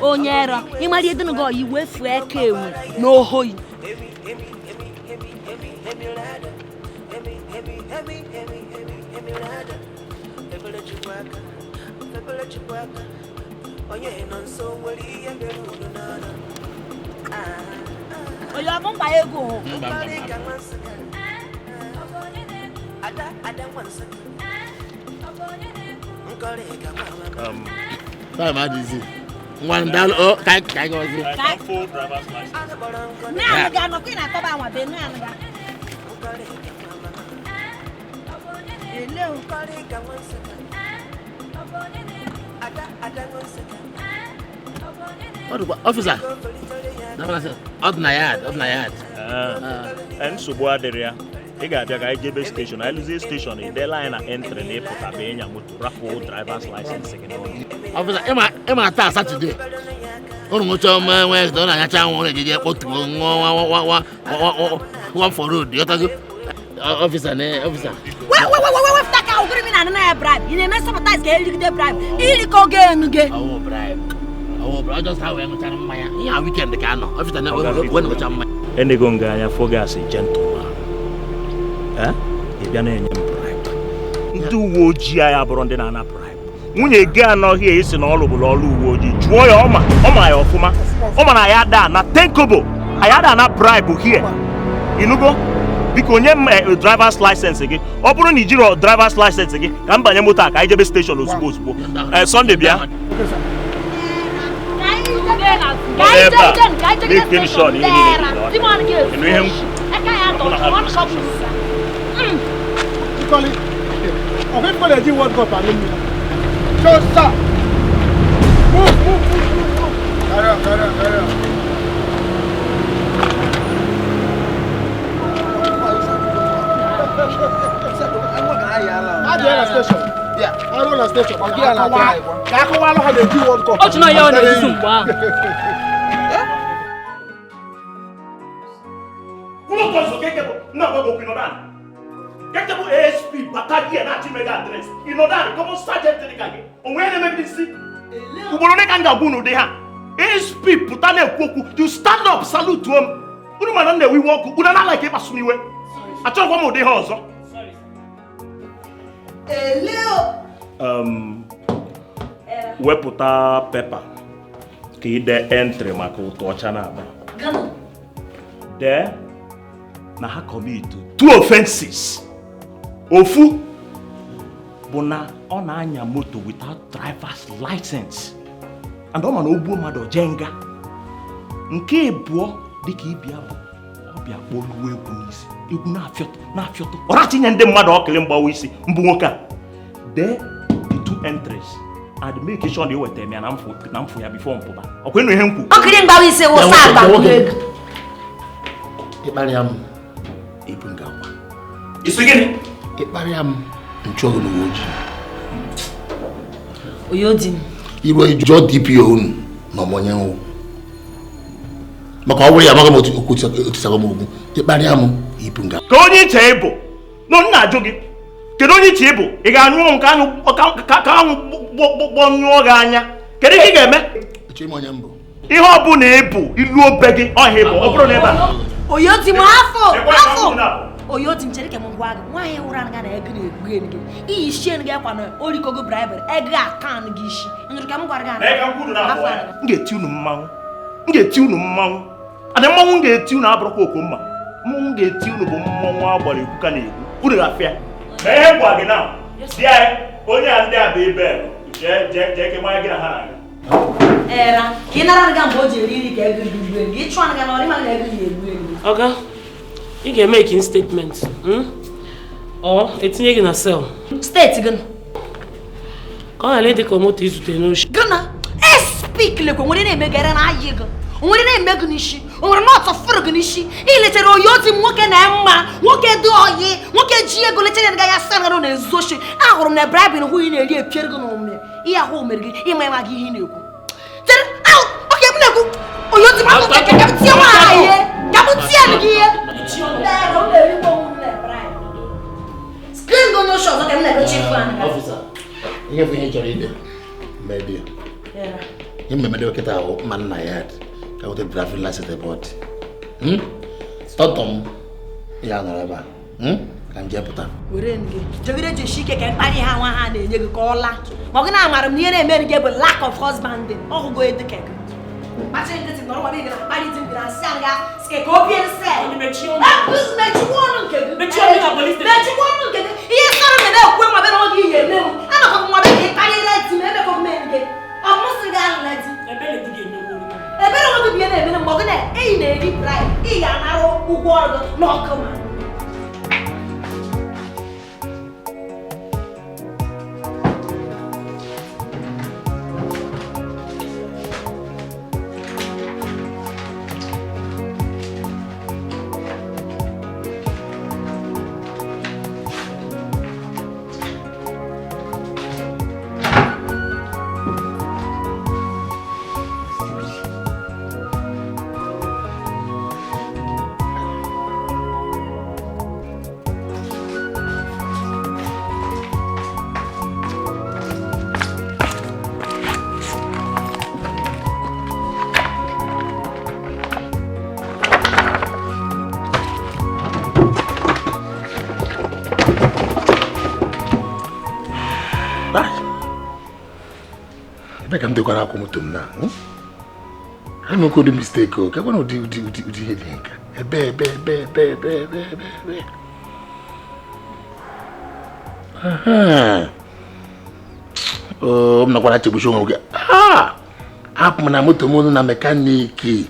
onye era, ịmara edenugo oyi wefu eke enwe n'ohoyi. Oyo ọmụ mgba ego hụ. Time adịghịzi. Nwa ndalụ o ka anyị gọzie. Full driver's license. Naanị ga anọkwa ị na-atọba anwa be naanị ga. Nkọli ka nwa Nsụka. Ada ada nwa Nsụka. Ọ dịkwa officer. Ọ dị na yard, ọ dị na yard. Ee, nsogbu adịrị ya. Ị ga-abịa ka anyị jebe station, anyị lụzie station, ị deela anyị na entry na ịpụta bụ ịnya moto, rapụ drivers license gị n'ụlọ. Officer, ịma taa Saturday. Ụnụ ṅụcha ọma nwe ọ na-anyacha anwụ na-ejeje kpọtuo ṅụọ nwa one for road, ghọtago? Officer na officer. Wee wee wee wee wepụta ka ụgụrụ mi na anụ ya bribe. Ị na-eme sabotage ka erigide bribe. Iri ka oge enu gị. Ọwụ bribe. Ọwụ bribe. Just ha wee ṅụchara mmanya. Ihe a weekend ka anọ. Officer na wee ṅụcha mmanya. Enego nga anya fọ gị asị gentleman. Ị bịa na-enye m bribe. Ndị uwe ojii anyị abụrụ ndị na-ana bribe. Nwunye gị anọghị esi na ọlụ bụla ọlụ uwe ojii. Jụọ ya ọma ya ọfụma. Ọma na ya ada na 10 kobo. Anyị ada na bribe here. Ịnụgo? Biko nye m driver's license gị. Ọ bụrụ na i jiri driver's license gị ka m banye moto a ka anyị jebe station ozugbo ozugbo. Sunday bịa. Move, move, move, move, move. Carry on, carry on, carry on. ASP pụta na-ekwu okwu, you stand up, salute m. Unu mana na-ewe iwe ọkụ, unu na like ịkpasu m iwe. Achọghịkwa m ụdị ha ọzọ. Wepụta pepa ka ị dee entry maka ụtụ ọcha na-agba. Dee na ha commit 2 offenses. Ofu bụ na ọ na-anya moto without driver's license. And ọ ma na o gbuo mmadụ jee nga. Nke ịbụọ dịka ịbịa bụ ọbịa kpọluo egwu n'isi. Egwu na-afịọtụ. Ọ ratinye ndị mmadụ ọkịrị mgbawa isi mbụ nwoke a. Dee the 2 entries and make sure na iweta m ya na mfụ ya before mpụba. Ọkwa ịnụ ihe m kwuru? Ọkịrị mgbawa isi wụsa agba ego. Ịkparịa m ibu nga akwa. Isi gịnị? Ịkparịa m nchọgụ n'uwe ojii. Oyo di m. Iru jụọ DPO unu na ọmọnye nwụ. Maka ọ bụrụ ya amaghị m otu otisago m okwu. Ịkparịa m ibu nga. Ka onye iche ịbụ na m na-ajụ gị. Kedu onye iche ịbụ? Ị ga-anyụ m ka anwụ gbọnyụọ gị anya. Kedu ihe ị ga-eme? Ihe ọ bụla ịbụ ilu obe gị ọhịa ịbụ ọ bụrụ na ebe a. Oyo di m afọ afọ. Oyo di m chere ka m gwa gị nwaanyị hụrụ anga na ego na-egbu gị. Iyi shie gị akwa na orikogo bribery ego akan gị isi. Nụrụ ka m gwara gị. M ga-eti unu mmanwụ. M ga-eti unu mmanwụ. Adị mmanwụ m ga-eti unu abụrụkwa okomma. Mmanwụ m ga-eti unu bụ mmanwụ agbara egwu ka na-egwu. Unu ga-afịa. Ma ihe gwa gị na di anyị onye a ndị a bụ ibe jee jee jee ke mmanya gị na ha na-aga. Era ka ị nara nga mgbe o ji eri nri ka ego egbu elu. Ị chụọ nga na ọrịma na ego ya egbu elu. Oga, ị ga-eme statement. Ọ etinye gị na cell. Steeti gị. Ka ọ ghara ịdị ka moto izute n'oshi. Gịnị? Espik lekwe nwere na-emegara na ayị gị. Nwere na-eme gị n'isi. Nwere na ọtọ fụrụ gị n'isi. Ilechere oyi otu nwoke na mma, nwoke dị oyi, nwoke ji ego lechere nga ya sa nga na-ezu oshi. Ahụrụ m na bribe hụ ị na-eri epiere gị n'omume. Ihe ahụ mere gị ịma ịma gị ihe ị na-ekwu. Chere, ahụ, oke m na-ekwu. Oyi otu m ahụ ka m tie nwaanyị ihe. Ka m tie gị ihe. Screen go no show ka m na-egochi ifu anyị. Officer, ihe bụ ihe ị chọrọ ide. Maybe. Ihe mmemme dị kịta ahụ mma nna ya ka weta driving license ebe ọ dị. Tọtọ m ya nọrọ ebe a. Ka m jee pụta. Were gị jegide jeshi ike ka mkparị ha nwa ha na-enye gị ka ọ laa. Ma ọ gị na-amara m na ihe na-eme gị bụ lack of husbanding. Ọgụgụ edike gị. Kpachiri nkịtị nọrọ nwa gị na mkparị di m gị na asị nga sike ka o bie nsị. Mechikwa ọnụ nke gị. Mechikwa ọnụ nke gị. Ihe sọrọ m na-ekwe nwa be na oge ihe eme m. Anọkọ m nwa be ka ịkparịla di m emekọ m gị. Ọ mụsị gị alụla di. Ebere nwa gị bụ ihe na-eme mgbe ọ gị na eyi na-eri bribe ị ga-anara ụgwọ ọrụ gị n'ọkụ ma. Ebe ka m dekwara akwụ moto m na emekwa ụdị mistake o kekwana ụdị ụdị ụdị ụdị ihe dị nka ebe ebe ebe ebe ebe ebe ebe ebe. O m nakwara chegbuchi onwe gị. Hapụ m na moto m na mekaniki.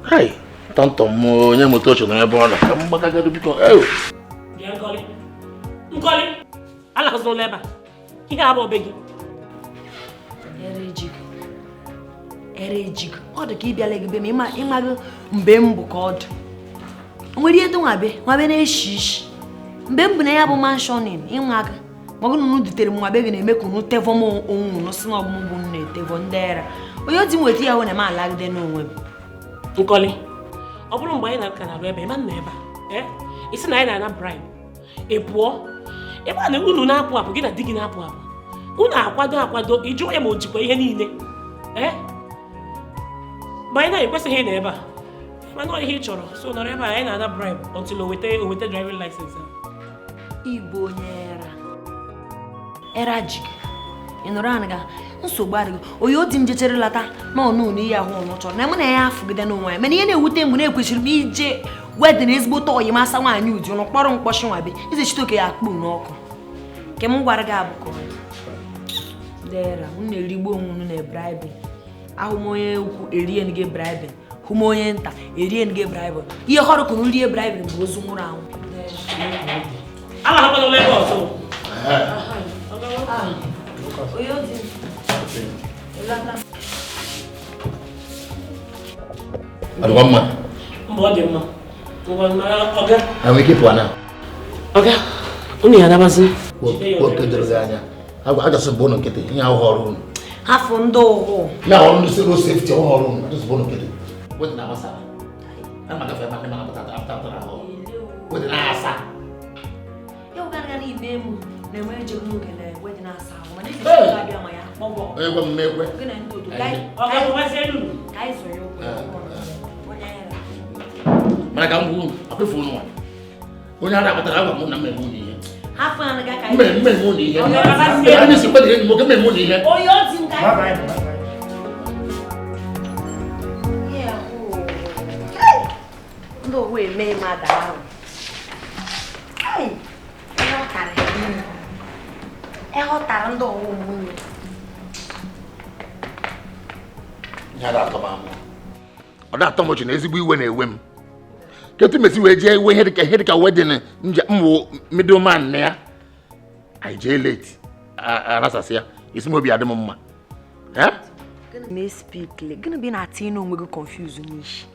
Hai, tọntọm m onye moto chọrọ ebe ọ nọ ka m gbakagoro biko. Bịa Nkọli. Nkọli, alakụzila ebe a. Ihe a bụ obe gị. Ere ejigo. Ọ dị ka ị bịala gị be m ịmaghị mgbe m bụ ka ọ dị. O nwere ihe dị nwabe nwabe na-eshi ishi. Mgbe m bụ na ya bụ manshonin ịnwa gị. Ma ọ bụ na unu dutere m nwabe gị na-eme ka unu tevọ m onwe unu si na ọgbụgbụ m na-etevọ ndị era. Onye di m weta ya hụ na m alagide n'onwe m. Nkọli, ọ bụrụ mgbe anyị na-aka na-arụ ebe ịma nọ ebe a. Isi na anyị na-ana bribe. Ị pụọ. Ebe a na unu na-apụ apụ gị na di gị na-apụ apụ. Unu akwado akwado ị jụọ ya ma o jikwa ihe niile. Ma anyị na-ekwesịghị ịnọ ebe a. Mana ọ ihe ị chọrọ so nọrọ ebe a anyị na-ana bribe until o weta driving license. Igbo onye era. Era ji gị. Ị nụrụ anị ga nsogbu adịghị. Onye odi m jechere lata na ọnụ na ihe ahụ ọnụ chọrọ na mụ na ya afụgide n'onwe ya. Mana ihe na-ewute mgbe na-ekwesịrị m ije wedịn ezigbo ọyị masa nwaanyị ụdị ụnụ kpọrọ mkpọchi nwabe ize chitoke ya akpụ n'ọkụ. Nke m gwara gị abụkọ. Dera, unu na-erigbu onwe unu na bribing. Ahụ m onye ukwu erie gị bribing. Hụ m onye nta erie gị bribing. Ihe họrọ ka unu rie bribing bụ ozu nwụrụ anwụ. Ala ebe ọzọ. Ọ mma? Mba, ọ dị mma. Ọga. Enwere ike ịpụ na? Ọga, unu ya anabazi. Nwoke doro gị anya. Agwa bụ ụnụ nkịtị, ihe ahụ ọrụ unu. Hafụ ndị ụhụ. Na ọrụ ndị road safety ọhụrụ ọrụ unu, ajọsị bụ ụnụ nkịtị. Wetị na agbasa. Ana m agafe ebe ndị mmadụ apụta apụta apụta ahụ. Wetị na asa. Ya ụga na ibe m na-enwe ejego n'oge na wedị na-asa ahụ mana ezi abịa ma ya kpọgwọ. Onye gwa m mekwe. Gị na ndị otu Ọga bụbazie unu. Ka anyị zọrọ ụkwụ. Onye era. Mana ka m gwa unu, akwefu unu nwa. Onye ara akpatara agwa m na mmemme unu ihe. Hafụ ya ga ka anyị. Mmemme unu ihe. Anyị si kwedịrị enyi m nwoke mmemme unu ihe. Onye ozi m ka anyị. Ndị owu eme mmadụ ahụ. Ịghọtara ndị owu nwunye. Ọ da-atọ m ọchị na ezigbo iwe na-ewe m. Ketu mesi wee jee iwe ihe dịka wedịn mwụ middleman na ya. Anyị jee late arasasị ya isi m obi adị m mma. Gịnị bụ ị na-atị n'onwe gị confuse n'isi?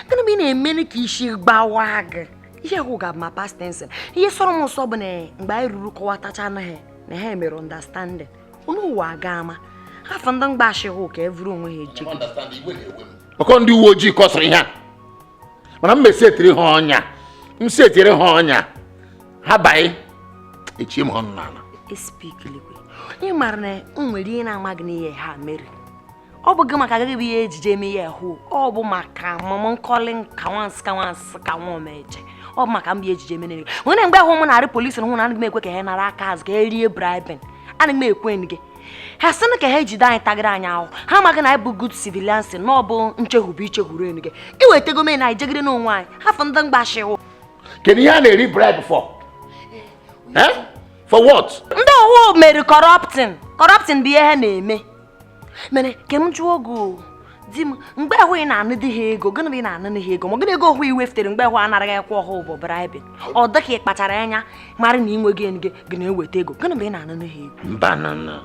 Gịnị bụ ị na-eme ka isi gbawa gị? Ihe hụ ga ma past tense. Ihe sọrọ m nsọ bụ na mgbe anyị ruru kọwatacha anaghị na ha mere understanding. Unu ụwa aga ama. Hafụ ndị mgbashi hụ ka evuru onwe ha eje. Ọkọ ndị uwe ojii kọsịrị ihe a. Mana m esi etiri ha ọnya. M si etiri ha ọnya. Ha baghị. Echie m ha ọnụ n'ala. Espikilikwe. Ị mara na o nwere ihe na-amaghị n'ihe ha mere. Ọ bụ gị maka agaghị bụ ihe ejije eme ihe hụ. Ọ bụ maka mama Nkọli nka nwansị ka nwansị ka nwa omeje. Ọ bụ maka mba ejije eme n'ihe. Nwere mgbe ahụ m na-arị polisi hụ na anaghị m ekwe ka ha nara aka azụ ka ha rie bribing. Anaghị m ekwe gị. Ha sị na ka ha ejide anyị tagịrị anyị ahụ. Ha amaghị na anyị bụ good civilians na ọ bụ nchekwube ichekwuru enu gị. Iwetego m na anyị jegide n'onwe anyị. Hafụ ndị mgbashi hụ. Kedu ihe a na-eri bribe for? For what? Ndị owu mere corrupting. Corrupting bụ ihe ha na-eme. Mere ka m jụọ gị di m mgbe ahụ ị na-anụ di ha ego gịnị bụ ị na-anụ ha ego ma gịnị ego ọhụ i weftere mgbe ahụ anaraghị ekwe ọhụ bụ bribing. Ọ dị ka ị kpachara anya mara na ị nweghị ego gị na-eweta ego gịnị bụ ị na-anụ ha ego? Mba na na.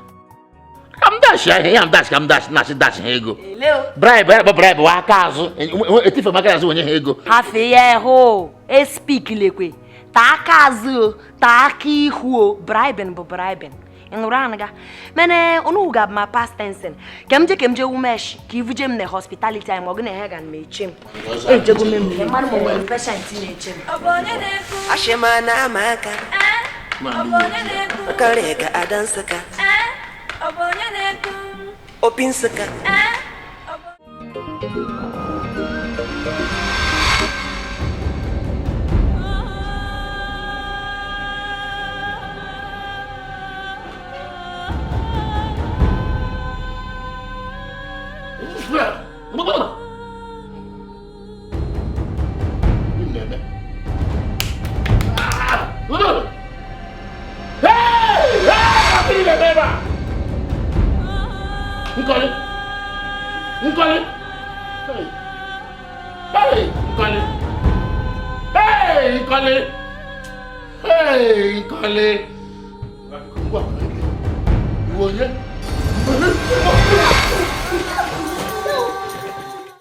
Ka m dash ahịa ya m dash ka m dash na-achị dash ha ego. Bribe ya bụ bribe wa aka azụ etife m aka azụ onye ha ego. Hafe ya hụ espikilekwe taa aka azụ o taa aka ihu o bribing bụ bribing. Ị nụrụ anụ ga mana unu ga ma past tense ka m je wumesh ka ivuje m na hospitality anyị ma ọ gị na ha ga m eche m ejego m m mmadụ ma nwere patient na-eche m. Ashima na amaka. Nkolika ada Nsụka. Opi Nsụka. Nkọli! Hey, Nkọli! Ngwa, iwe onye?